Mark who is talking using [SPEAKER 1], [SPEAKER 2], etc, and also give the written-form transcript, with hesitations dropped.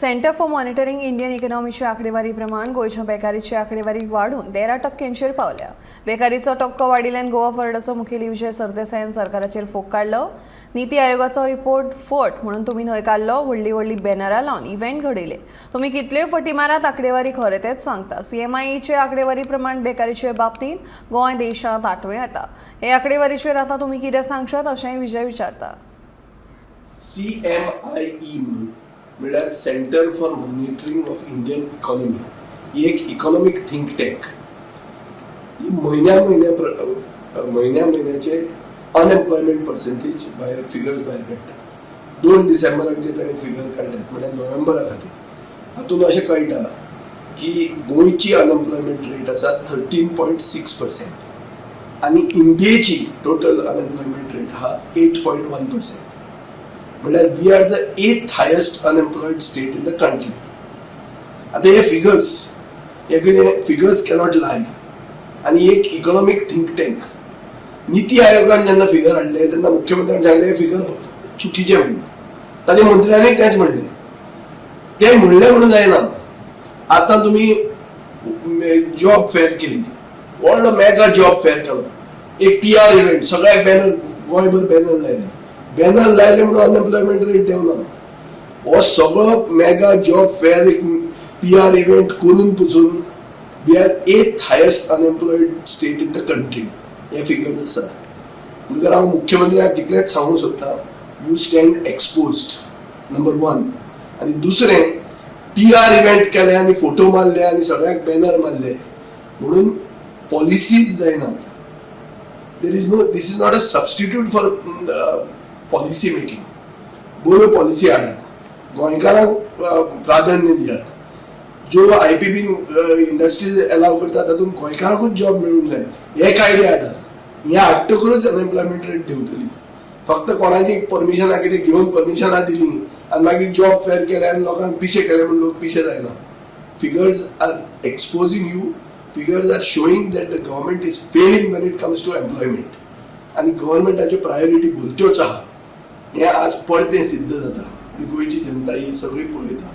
[SPEAKER 1] Centre for monitoring Indian इकॉनॉमीच्या आंकडेवारी प्रमाण गोंयच्या बेकारीची आंकडेवारी वाडून 13 टक्क्यांचेर पावल्या. बेकारीचो टक्को वाडिल्ल्यान गोवा फॉरवर्डाचो मुखेली विजय सरदेसायान सरकाराचेर फोग काडलो. निती आयोगाचो रिपोर्ट फट म्हणून तुमी न्हयकारलो. व्हडली व्हडली बॅनरां लावन इव्हेंट घडयले. तुमी कितल्योय फटी मारात, आंकडेवारी खरें तेच सांगता. सीएमआयईचे आंकडेवारी प्रमाण बेकारीचे बाबतींत गोंय देशांत आठवें येता. हे आंकडेवारीचेर आतां तुमी कितें सांगशात, अशेंय विजय विचारता.
[SPEAKER 2] सीएमआयई म्हणून, म्हणल्यार Centre for Monitoring of Indian Economy, ही एक इकॉनॉमीक थिंक टँक. ही म्हयन्या म्हयन्याचे अनएम्प्लॉयमेंट पर्सेंटेज भायर, फिगर्स भायर काडटा. 2 डिसेंबराक जे ताणें फिगर काडल्यात, म्हणल्यार नोव्हेंबरा खातीर, हातूंत अशें कळटा की गोंयची अनएम्प्लॉयमेंट रेट आसा 13.6% आनी इंडियेची टोटल अनएम्प्लॉयमेंट रेट आहा 8.1%. म्हणल्यार we are the eighth highest unemployed state in the country. आतां हे फिगर्स, हे कितें, फिगर्स कॅनॉट लाय. आनी एक इकॉनॉमीक थिंक टँक निती आयोगान जेन्ना फिगर हाडले तेन्ना मुख्यमंत्र्यान सांगलें, हे फिगर चुकीचे म्हणून. ताच्या मंत्र्यांनी तेंच म्हणलें. ते म्हणलें म्हणून जायना. आतां तुमी जॉब फेअर केली, व्हडलो मेगा जॉब फेअर केलो, एक पीआर इव्हेंट, सगळ्याक बॅनर, गोंयभर बॅनर लायले. बॅनर लायले म्हणून अनएम्प्लॉयमेंट रेट देंवना. हो सगळो मेगा जॉब फेअर, एक पीआर इव्हेंट करून पसून we are eighth highest unemployed state in the country, हे फिगर्स आसा. म्हणटकर हांव मुख्यमंत्र्याक तितलेंच सांगूंक सोदता, you stand exposed, number one. आनी दुसरें, पीआर इव्हेंट केले आनी फोटो मारले आनी सगळ्याक बॅनर मारले म्हणून पॉलिसीज जायनात. There is no this is not a substitute for policy making. बऱ्यो पॉलिसी हाडात, गोंयकारांक प्राधान्य दियात. ज्यो आयपीपी इंडस्ट्रीज अलाव करता, तातूंत गोंयकारांकूच जॉब मेळूंक जाय, हे कायदे हाडात. हे हाडटकरूच अनएम्प्लॉयमेंट रेट देंवतली. फक्त कोणाची परमिशनां कितें घेवन परमिशनां दिली आनी मागीर जॉब फेअर केले आनी लोकांक पिशे केले म्हूण लोक पिशे जायना. Figures are exposing you. Figures are showing that the government is failing when it comes to employment. आनी गव्हर्मेंटाच्यो प्रायोरिटी भलत्योच आहा, हें आज परतें सिद्ध जाता आनी गोंयची जनता ही सगळी पळयता.